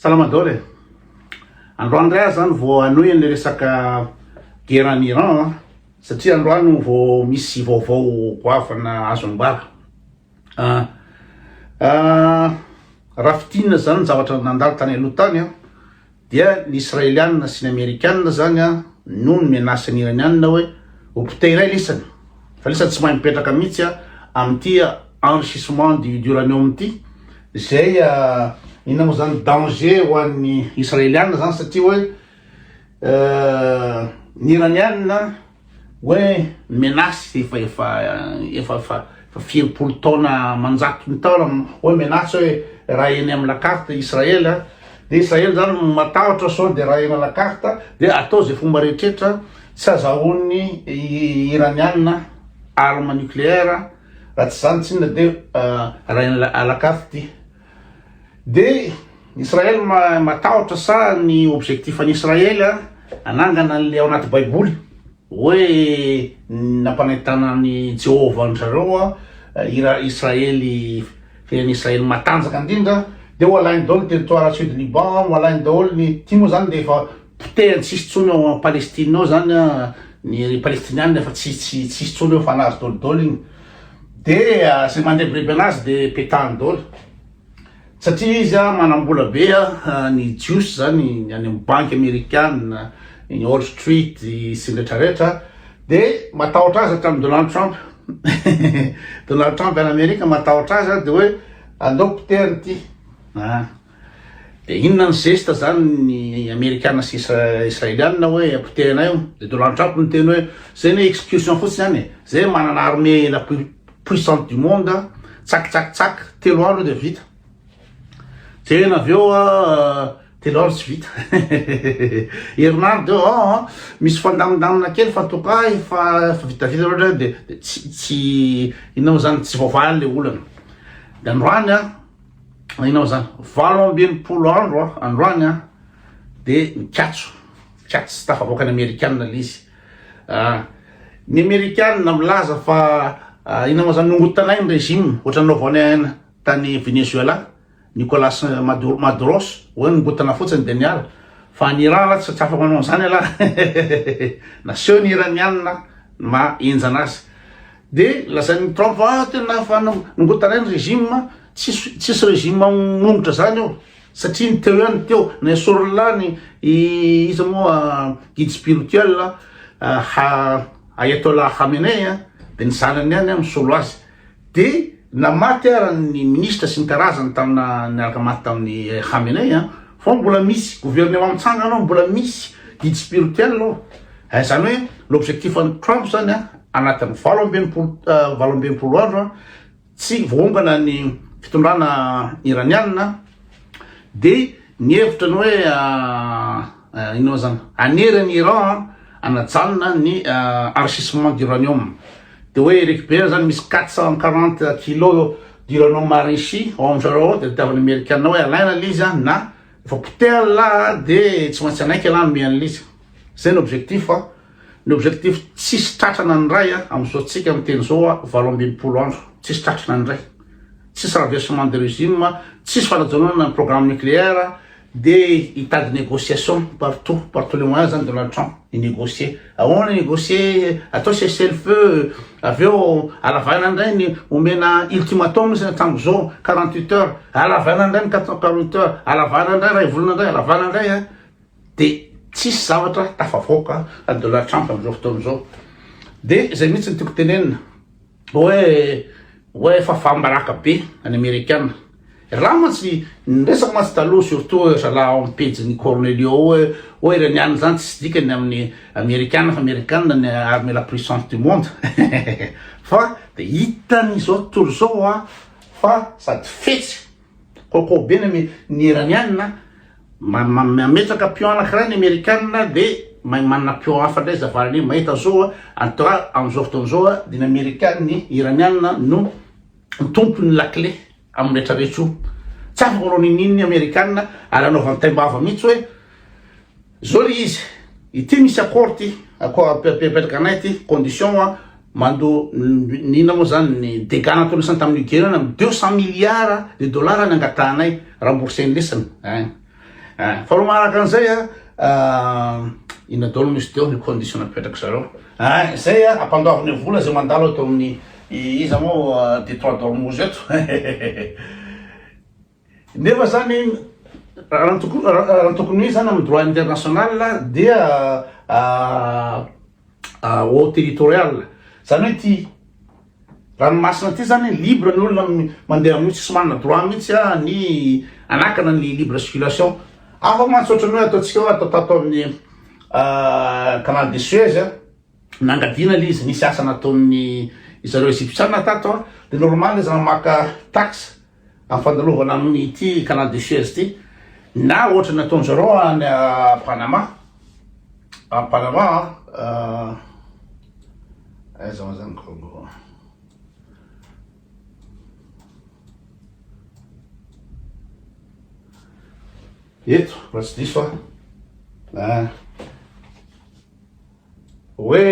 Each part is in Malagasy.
Salama daholo e! Androany indray aho zany vao hanohy an'le resaka guerre en Iran an, satria androany vao misy vaovao goavana azo ambara. Raha fintinina zany ny zavatra nandalo tany aloha tany an, dia ny Israelianina sy ny Amerikanina zany an no ni-menace ny Iranianina hoe ho potehinay lisany, fa lisany tsy mahay mipetraka mihitsy an amin'ity enrichissement du d'uranium ity, izay inona moa zany danger ho an'ny Israelianina zany satria hoe ny Iranianina Hoe menace efa efa efa efa efa firompolo taona amanjatony taona hoe menace hoe raha eny am la carte Israel a, de Israel zany matahotra sao de raha eny à la carte de atao ze fomba rehetretra tsy azahoan'ny Iraniana arme nucléaire raha tsy zany tsinona de raha eny à la carte ty. De Israel matahotra sa ny objectif an'i Israel hanangana an'le ao anaty baiboly hoe nampanaitana an'i Jehovah an-dry zareo ira Israely firenena Israely matanjaka indrindra de ho alainy daholo ny territoire sud Liban ho alainy daholo ny ty moa zany de efa potehany tsisy tsony ao Palestine ao zany ny Palestiniana efa tsy tsy tsisy tsony eo fa anazy daholo daholo iny De zay mandrebireby anazy de petahany daholo satria izy a manambola be a ny jiosy zany ny any amin'ny banky amerikana ny Wall Street sy ny retraretra de matahotra azy hatramin'ny Donald Trump Donald Trump any Amerika matahotra azy de hoe andao potehany ity a de inona ny geste zany ny amerikana sy israeliana hoe potehina io de Donald Trump niteny hoe zay ny execution fotsiny any e zay manana armée la plus puissante du monde tsak tsak tsak 3 andro de vita jerena avy eo a 3 andro tsy vita herinandro de oh, misy fandamindamina kely fa toka efa efa vitavita loatra de tsy tsy inona moa zany tsy voavaly le olana de androany a inona moa zany 68 andro a androany a de mikatso mikatso tsy tafavoaka ny amerikana le izy ny amerikana milaza fa inona moa zany nongotanay ny régime ohatran'ny naovany tany Venezuela Nicolas Maduro Maduros hoe nongotana fotsiny de niala fa ny Iran lah tsy afaka manao an'izany alah naseho ny iranianina ma henjana azy de lazain'ny Trump ah tena fa nongotanay ny régime tsisy tsisy régime mongotra zany eo satria ny teo ihany teo nesorina ny iza moa guide spirituel ha Ayatollah Khamenei de ny zanany ihany misolo azy de na maty ara ny ministra sy ny karazany tamina niaraka maty tamin'ny Khamenei fa mbola misy gouvernement mitsangana ao mbola misy guide spirituel ao zany hoe l'objectif an'i Trump zany a anatin'ny 68 andro tsy voaongana ny fitondrana iranianina de ny hevitra ny hoe inona zany anery ny Iran anajanona ny enrichissement d'uranium de hoe récupérer zany misy 440 kilos d'uranium enrichi ao amizareo ao de tadiavan'ny amerikana hoe alaina le izy na efa potehany lah de tsy maintsy anaiky lah anome an'le izy zay ny objectif a ny objectif tsisy tratrana ny ray a am'izao tsika miteny zao a 68 andro tsisy tratrana ny ray tsisy renversement de régime tsisy fanajanonana ny programme nucléaire de hitady négociation partout par tous les moyens zany Donald Trump i-négocier ahoana négocier atao cessez-le-feu avy eo alavaina indray ny omena ultimatum izy hatramin'izao zao 48 heures alavaina indray ny 48 heures alavaina indray ray volana indray alavaina indray a de tsisy zavatra tafavoaka Donald Trump am'izao fotoana zao de zay mihitsy ny tiako tenenina hoe fahafaham-baraka be any amerikana raha mantsy nyresaka mantsy taloha surtout zalahy ao amin'ny pejiny Cornelio hoe iraniana zany tsisy dikany amin'ny amerikana fa amerikana ny armée la puissance du monde fa de hitany zao tontolo zao a fa sady fetsy koko be ny ny iraniana mametraka pion anakiray ny amerikana de mahay manana pion hafa ndray zavaliny mahita zao a en tout cas am'izao fotoana zao a de ny amerikana ny iraniana no tompony la clé amin'ny rehetrarehetra io tsy afaka manao nininy amerikana ary anaovany taimbava mihitsy hoe zao le izy ity misy accord ty accord apetraka anay ty condition a mando nina moa zany ny dégâts nataony isany tamin'ny guerre na 200 milliards de dollars ny angatahanay rembourser ny lesany. Faharoa manaraka an'izay a, inona daholo misy teo ny condition napetraky zareo. Ah, zay a, ampandoaviny vola zay mandalo eto amin'ny iza moa détroit d'Ormuz eto. Nefa zany raha ny tokony raha ny tokony ho izy zany amin'ny droit international dia eau territoriale, zany hoe ity ranomasina ity zany libre ny olona mandeha amin'io, tsisy manana droit mihitsy ny hanakana ny libre circulation. Hafa mantsy ohatran'ny hoe ataontsika hoe atao tato amin'ny canal de Suez, nangadiana le izy, nisy asa nataon'ny zareo Egyptiana tato, de normal izy raha maka taxe Amin'ny fandalovana amin'ity canal de Suez ity na ohatra ny ataon-dry zareo any Panama, any Panama aiza moa zany Congo? Eto raha tsy diso aho. Ah. Hoe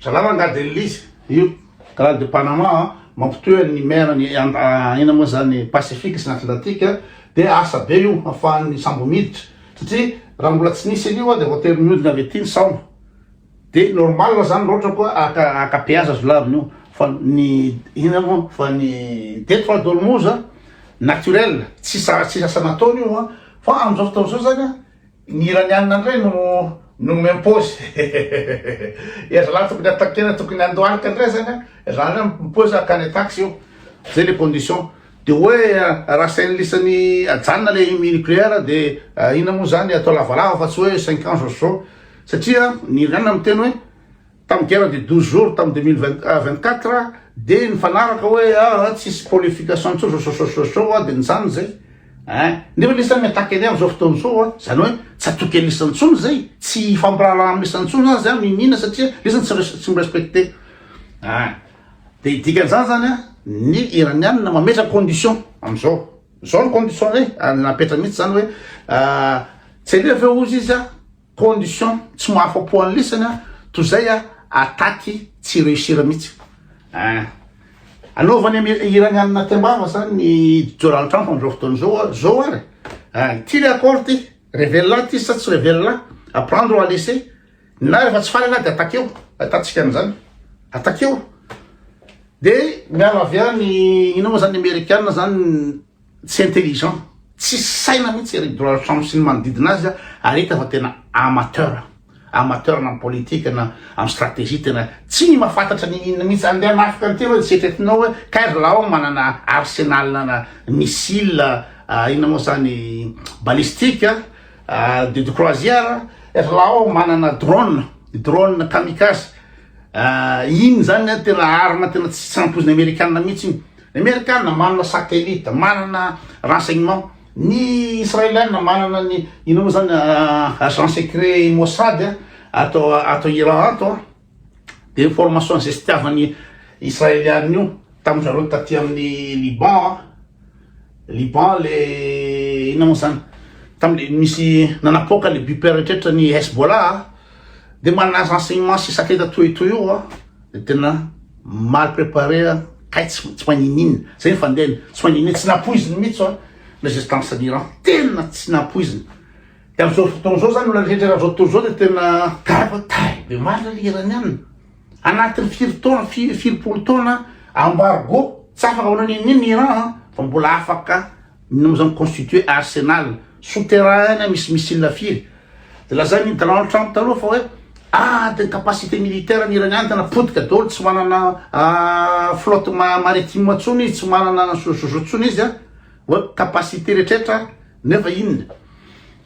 Zalahy rangah de l'izy io canal de Panama a, mampitohy ny mer ny inona moa zany Pacifique sy ny Atlantique de asa be io afahan'ny sambo miditra satria raha mbola tsy nisy an'io de voatery miodina avy aty ny sambo de normal zany raha ohatra koa aka aka péage azo lavina io fa ny inona moa fa ny détroit d'Ormuz naturel tsisy tsisy asa nataony io a fa am'zao fotoana zao zany a Ny Iraniana ndray no no mi-impose e zalahy tokony attaquer-na tokony andohalika ndray zany a, zany hoe mi-impose hakany taxe io, zay le condition, de hoe raha asain'ny lisany ajanona le nucléaire de inona moa zany atao lavalava fa tsy hoe cinq ans zao sy zao, satria ny Iraniana miteny hoe Tamin'ny guerre de 12 jours tamin'ny 2024 dia nifanaraka hoe ah tsisy prolification intsony zao zao zao zao ah dia nijanona zay ein nefa le samy attaque anay amin'izao fotoana izao ah zany hoe tsy atoky an'isa intsony zay tsy hifampiraharaha amin'isa intsony zany zay mimina satria lisany tsy tsy mi-respecter ein dia dikan'izany zany ah ny iranianina mametraka condition amin'izao zao ny condition zay napetrany mihitsy zany hoe tsy aleo ve hozy izy ah Condition tsy mahafapo an'lisany a, toy zay a attaque tsy réussir mihitsy ein. Anaovany am iranianina tembava zany ny Donald Trump amizao fotoana zao a, zao ary ein, ty le accord ty, revel ty sa tsy revel, à prendre ou à laisser, na refa tsy faly anah de attaqueo, ahitantsika an'izany, attaqueo, de miala avy any ino moa zany amerikana zany Tsy intelligent, tsisy saina mihitsy ry Donald Trump sy ny manodidina azy ary hita fa tena amateur, amateur na amin'ny politique na amin'ny stratégie tena tsy mahafantatra n'inon'inona mihitsy, andeha hanafika an'ity aloha tsy eritreretinao hoe kay ry lao manana arsenal na missile inona moa zany balistique de de croisière, ry lao manana drone, drone kamikaze, iny zany tena arme tena tsy ampoizin'ny amerikana mihitsy iny. Ny Amerikana manana satellite, manana renseignement, ny Israeliana manana ny inona moa zany agent secret Mossad ato ato Iran ato de information zay tsy tiavan'ny Israeliana io tamin'ny zareo taty amin'ny Liban, Liban le inona moa zany tamin'ny misy nanapoaka le buper rehetra ny Hezbollah de manana renseignement sy satellite toy toy io de tena mal préparé kay tsy tsy maninina zay ny fandehany tsy maninina tsy nampoiziny mihitsy a résistance ny Iran tena tsy nampoiziny de am'izao fotoana zao zany olona rehetra am'izao tontolo zao de tena gaga tay be marina le iraniana anatin'ny firy taona firy taona embargo tsy afaka manao n'inon'inona Iran fa mbola afaka Inona moa zany constituer arsenal souterrain misy missile firy? De lazain'i Donald Trump taloha fa hoe ah de ny capacité militaire ny Iraniana tena potika daholo tsy manana flotte maritime tsony izy tsy manana zozozo tsony izy a hoe capacité rehetrretra nefa inona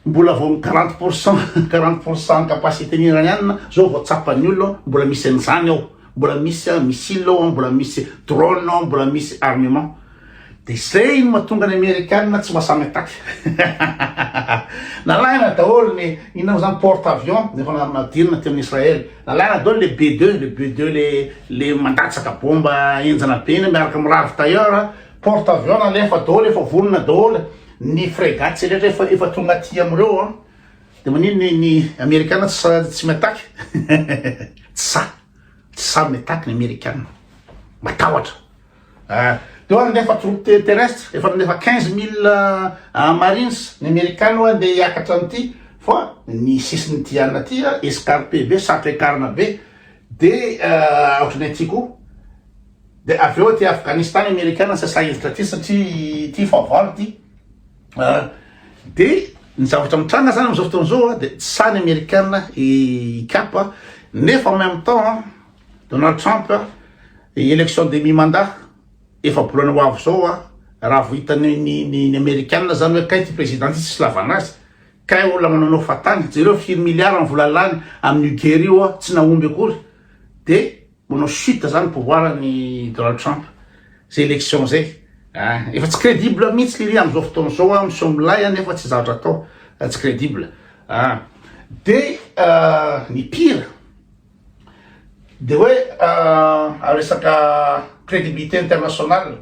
mbola vao 40% 40% capacité ny Iraniana zao vao tsapan'ny olona mbola misy an'izany ao mbola misy missile ao mbola misy drone ao mbola misy armement De zay no mahatonga ny amerikana tsy maha samy attaque. Nalaina daholo ny inona moa zany porte avion efa nadirina teo amin'ny Israël. Nalaina daholo le B2, le B2 le le mandatsaka bomba henjana be iny miaraka amin'ny ravitailleur. Porte avion nalefa daholo efa vonona daholo ny fregates rehetra efa efa tonga aty amin'ireo an. De maninona ny ny amerikana tsy tsy mi-attaque? Tsy sahy, tsy sahy mi-attaque ny amerikana. Matahotra. Ah, De hoe handefa troupe terrestre, efa nandefa 15 000 marines ny Amerikana hoe andeha hiakatra an'ity, fa ny sisin'ity anona ty a escarpé be, sarotra hiakarana be, de ohatran'ny aty koa. De avy eo aty Afghanistan ny Amerikana tsy sahy hiditra aty satria ity fahavalo ity. De ny zavatra mitranga zany am'zao fotoana zao a, de tsy sahy ny Amerikana hikapa, nefa en même temps Donald Trump, élection de mi-mandat efa-bolana ho avy zao a, raha vao hitany ny Amerikana zany hoe kay ty président ty tsisy lavana azy, kay olona manaonao fahatany, jereo firy milliard ny vola lany amin'io guerre io a, tsy nahomby akory, de manao chute zany pouvoir ny Donald Trump zay élection zay. Efa tsy crédible mihitsy liry am'izao fotoana zao a, miseho milay a, nefa tsy zavatra atao, tsy crédible. De ny pire de hoe resaka crédibilité internationale,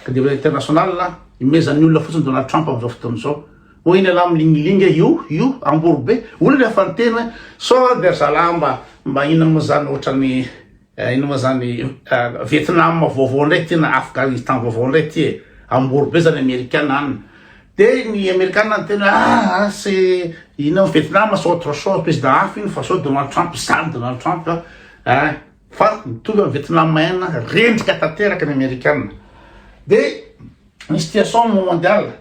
crédibilité internationale imezan'ny olona fotsiny Donald Trump am'izao fotoana zao, hoe iny ala milingilinga io ambory be olona rehefa niteny hoe so de zalahy mba inona moa zany, ohatrany ino moa zany, Vietnam vaovao ndray ty na Afghanistan vaovao ndray ty e, ambory be zany Amerikana any. De ny Amerikana niteny hoe c'est ino, Vietnam c'est autre chose, président hafa iny, fa sao Donald Trump zany, Donald Trump fa mitovy amy Vietnam aina, rendrika tanteraka ny Amerikana. De ny situation mondiale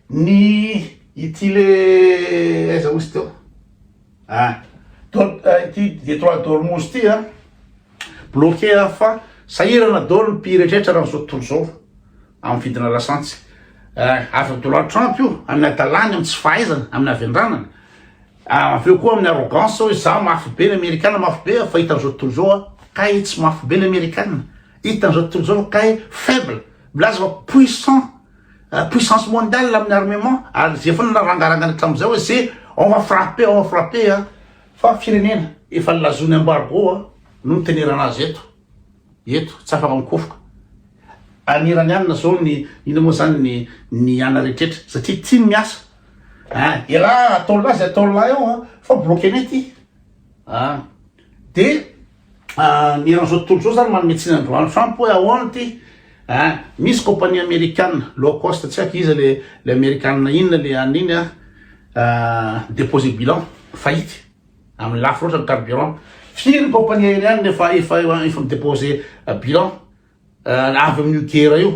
ny ity le aiza ozy teo ity détroit d'Ormuz ty a bloqué a, fa sahirana daholo ny pays rehetrarehetra raha am'zao tontolo zao amin'ny vidina lasantsy. Avy Donald Trump io amin'ny adalàny, amy tsy fahaizana, amin'ny avendranana, avy eo koa amin'ny arrogance hoe za mafy be, ny Amerikana mafy be, fa hitan'izao tontolo zao a kay tsy mafy be ny Amerikana, hitan'izao tontolo zao kay faible, milaza fa puissant, puissance mondiale amin'ny armement, ary zay foana narangarangana hatramin'izay hoe zay on va frapper, on va frapper a, fa firenena efa nilazony embargo a no nitenerana azy eto eto, tsy afaka mikofoka any Iranianina zao ny ino moa zany ny ana rehetrretra, satria tia ny miasa a ela atao lahy zay atao lahy eo a, fa bloqué nay ty a. De ny eran'izao tontolo zao zany manome tsiny an'i Donald Trump hoe ahoana ty a, misy compagnie américaine low cost, tsy haiko iza le américaine inona le an'iny a, déposer bilan, faillite amin'ny lafo loatra ny carburant. Firy ny compagnie aérienne efa midéposer bilan avy amin'io guerre io?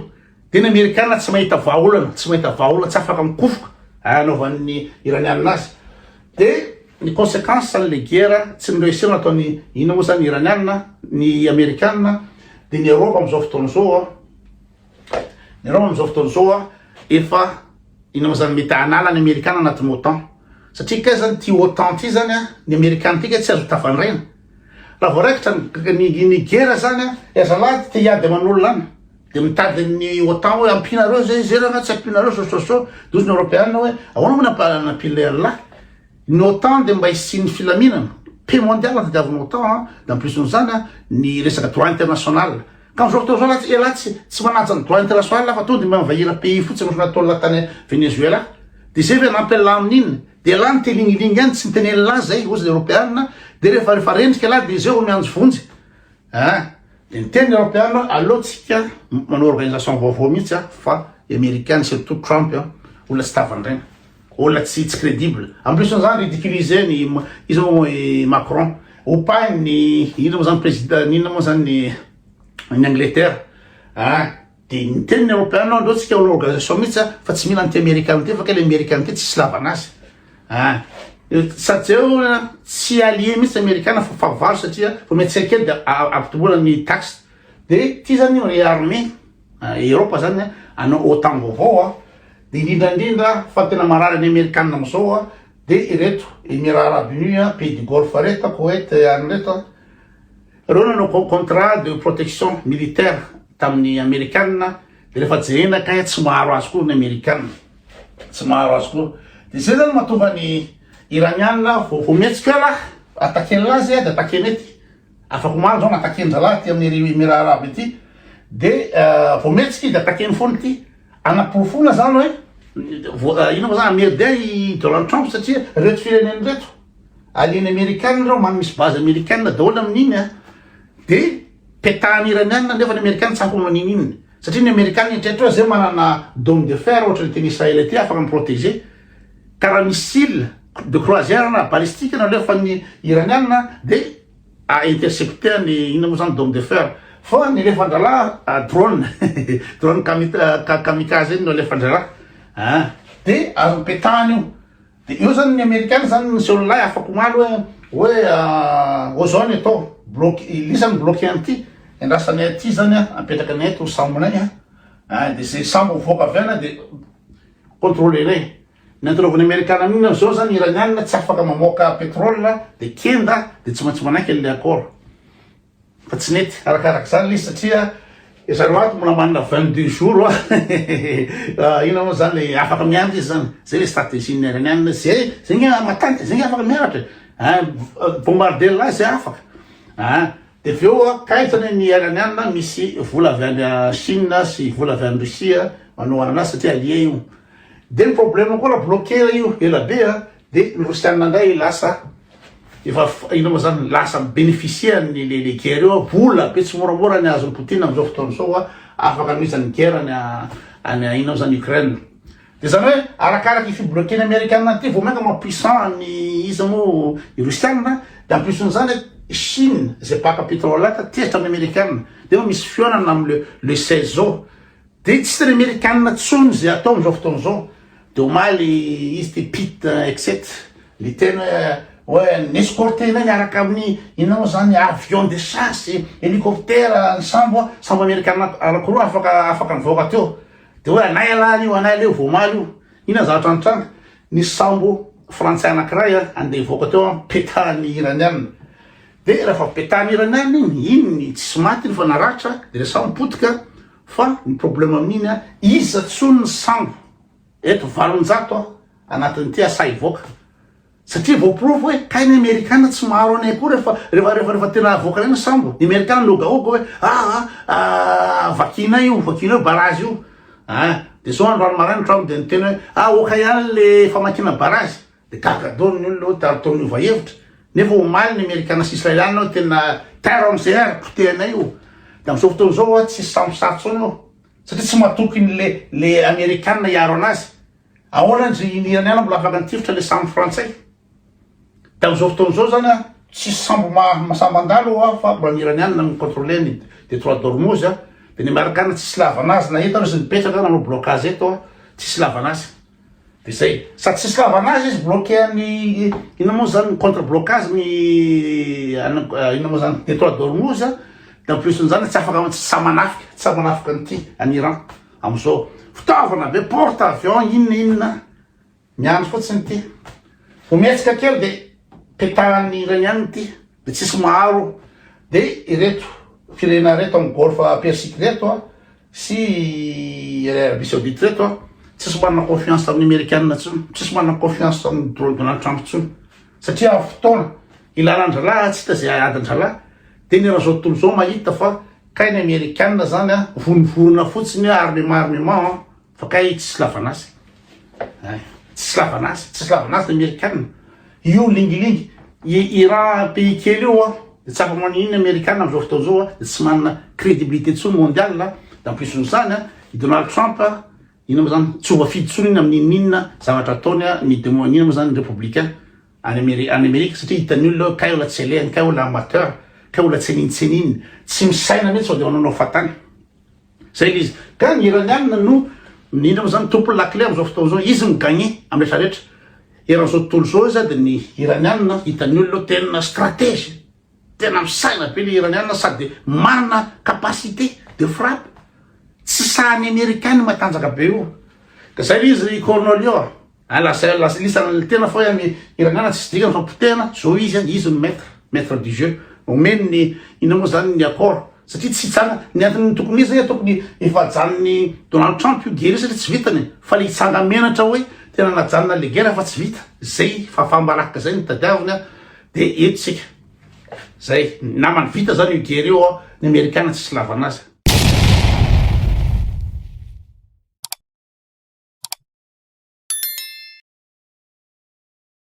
De ny Amerikana tsy mahita vahaolana, tsy mahita vahaolana, tsy afaka mikofoka anaovan'ny Iranianina azy. De ny conséquence an'le guerre tsy niréussir nataony ino moa zany Iranianina ny Amerikana, de ny Europe am'izao fotoana zao a, ny Europe am'izao fotoana zao a efa ino moa zany mety hanala ny Amerikana anatin'ny OTAN, satria kay zany ty OTAN ty zany a, ny Amerikana ty kay tsy azo tavandraina raha vao raikitra ny guerre zany a, azalahy te hiady aman'olona any, de mitady ny OTAN hoe ampinareo zay zay raha tsy ampinareo sososo. De ozy ny Européenne hoe ahoana moa nampile an'lahy ny OTAN, de mba hisian'ny filaminana, paix mondiale tadiavin'ny OTAN a, de en plus n'zany a ny resaka droit international, ka am'zao fotoana zao lahy elahy tsy manaja ny droit international fa tonga de mi-envahir pays fotsiny, ohatry nataon'lahy tany Venezuela, de zay ve anampy an'lahy amin'inona? De lahy nitelingilingy any, tsy nitenen'lahy zay ozy ny Européenne, de rehefa rendrika lahy de zay vo mianjo vonjy a, de niteny ny Européenne aleo tsika manao organisation vaovao mihitsy a, fa Américaine, surtout Trump a, olona tsy tavandraina, olona tsy crédible, en plus zany ridiculiser ny izy moa Macron, opahiny ny ino moa zany président ino moa zany ny Angleterre a, de niteny ny Européenne andreo tsika olo organisation mihitsy a, fa tsy mila anty Amerikana ty, fa ke le Amerikana ty tsisy lavana azy a, sady zay tsy allié mihitsy Amerikana fa fahavalo, satria fa mety tsy kely de ampitomboana ny taxe. De ty zany réarmé Europe zany anao OTAN vaovao a, de indrindrandrindra fa tena marary ny Amerikana am'izao a, de ireto Émirats Arabes Unis a, pays du Golfe reto, Koweït any reto, reo nanao contrat de protection militaire tamin'ny Amerikana, de rehefa jerena kay tsy maharo azy koa ny Amerikana, tsy maharo azy koa. De zay zany mahatonga ny Iraniana vo mihetsika lah, attaquer-lazy de attaquer mety afaka omaly zao nataken-dralahy ty amin'ny Émirats Arabes ity, de vo mihetsika de attaquer-ny foana ty, anaporofona zany hoe ino moa zany amerde i Donald Trump, satria reto firenena reto allié-ny Amerikana reo, man misy base américaine daholo amin'iny a, de petahany Iraniana, nefa ny Amerikana tsy afaka manin'inona. Satria ny amerikana mieritreritra hoe zay manana dome de fer ohatra ny teny Israel aty afaka mi-protéger. Ka raha missile de croisière na balistique no alefan'ny iraniana de a intercepter ny inona moa zany dome de fer. Fa ny alefan-drahalahy drone, drone kamikaze iny no alefan-drahalahy. An! De azony petahana io. De eo zany ny amerikana zany niseho lahy afaka omaly hoe hoe ozone atao bloque lisany bloqué an'ity endrasanay aty zany a apetraka anay eto sambonay a ah de zay sambo mivoaka avy any de contrôler-nay ny antony anaovan'ny amerikana an'iny am'zao zany iraniana tsy afaka mamoaka pétrole de kenda de tsy maintsy manaiky an'le accord. Fa tsy nety arakarak'izany ilay izy satria zareo ato mbola manana 22 jours a inona moa zany le afaka miandry izy zany zay le stratégie ny iraniana zay zay nge matanjaka zay nge afaka miaratra e bombarder lahy zay afaka a de avy eo a kaitany ny iraniana misy vola avy any Chine sy vola avy any Russie manohana anazy satria allié io de ny problème koa raha bloquer io ela be a De ny rosianina ndray lasa efa inona moa zany lasa mi-beneficier ny le le guerre io vola be tsy moramora ny azon'i Poutine amizao fotoana izao a afaka anohizany ny guerre any any inona moa zany Ukraine de zany hoe arakaraky io fi-bloquer-ny amerikana ity vao mainka maha-puissant ny iza moa i rosianina de en plus n'izany Chine zay mpaka pétrole aka tezitra amin'ny amerikana de efa misy fihaonana am le le 16 zao De tsy tena amerikanina tsony ze atao amizao fotoana zao, de omaly izy ty Pete Hegseth niteny hoe hoe ni-escorter-nay niaraka amin'ny inona moa zany avion de chasse, hélicoptère, ny sambo, sambo amerikana anakiroa afaka afaka nivoaka teo, de hoe anay ialahy io anay io vao omaly io, inona ny zavatra nitranga? Nisy sambo frantsay anakiray andeha hivoaka teo an, petahan'ny iraniana, de rehefa petahan'ny iraniana iny, iny tsisy maty iny fa naratra, de le sambo potika, Fa ny problème amin'iny an, iza tsony ny sambo eto 800 an anatin'ity asahy hivoaka? Satria voaporofo hoe kay ny amerikana tsy maharo anay koa rehefa rehefa rehefa rehefa tena avoakanay ny sambo, ny amerikana miogaoga hoe aa aa vakinay io vakinay io barazy io an, de zao androany maraina Trump de niteny hoe ah ok ihany le famakiana barazy, De gaga daholo ny olona hoe ary toa miova hevitra nefa omaly ny amerikana sy israeliana hoe tena terre en guerre potehanay io. De amizao fotoana izao hoa tsisy sambo sahy tsony eo satria tsy matoky ny le le amerikana hiaro anazy. Ahoana ndry ny iraniana mbola afaka nitifitra le sambo frantsay? De amizao fotoana izao zany a tsisy sambo ma sahy mandalo hoa fa mbola ny iraniana no mi-controler ny detroit d'Ormuz a. De ny amerikana tsisy ilavana azy na eto ary izy mipetraka nanao blocage eto a tsisy ilavana azy. De zay. Sady tsisy ilavana azy izy bloquer any inona moa zany contre blocage ny inona moa zany détroit d'Ormuz de en plus n'zany tsy afaka tsy sahy manafika tsy sahy manafika an'ity any Iran am'zao fitaovana be porte avion inona inona miandry fotsiny ity vao mihetsika kely de petahan'ny iraniana ity de tsisy maharo de ireto firenena reto amin'ny golfe persique reto a Sy ry Arabie Saoudite reto a, tsisy manana confiance amin'ny amerikana tsony, tsisy manana confiance amin'ny Donald Trump tsony, satria amin'ny fotoana ilana an-dralahy tsy hita zay adin-dralahy, de ny eran'izao tontolo izao mahita fa kay ny amerikana zany a vonovorona fotsiny armement armement an, fa kay tsisy ilavana azy. Ay, tsisy ilavana azy, tsisy ilavana azy ny amerikana. Io lingilingy, i Iran pays kely io an, de tsy afa maninona ny amerikana amizao fotoana zao an, de tsy manana crédibilité tsony mondial, de en plus n'izany an, i Donald Trump inona moa zany, tsy ho voafidy tsony iny amin'inon'inona zavatra ataony an, ny demo inona moa zany ny républicain any Ameri- any Amerika satria hitan'ny olona hoe kay olona tsy alehany, kay olona amateur, kay olona tsy n'inon'tsinona, tsy misaina mihitsy sao de manaonao fahatany. Zay le izy. Ka ny Iraniana no indrindra moa zany tompon'ny lakile am'zao fotoana zao, izy mi gagner am rehetra rehetra. Eran'izao tontolo zao izy de ny Iraniana hitan'ny olona hoe tena stratege, tena misaina be le Iraniana sady manana capacité de frappe. Tsy sahan'ny Amerikana matanjaka be io. Ka zay le izy ry Cornolio a. Ah lasa lasa lisany ny tena fa hoe any Iraniana tsisy dikany fa potehana zao izy an, izy no maître, maître du jeu. Omeny ny inona moa zany ny accord satria tsy hitsanga ny antony tokony izy tokony efa ajanon'i Donald Trump io guerre io satria tsy vitany e, fa le hitsanga menatra hoe tena najanona le guerre fa tsy vita, zay fahafaham-baraka zay no tadiaviny an, de eto tsika. Zay, namany vita zany io guerre io an, ny amerikana tsisy ilavana azy.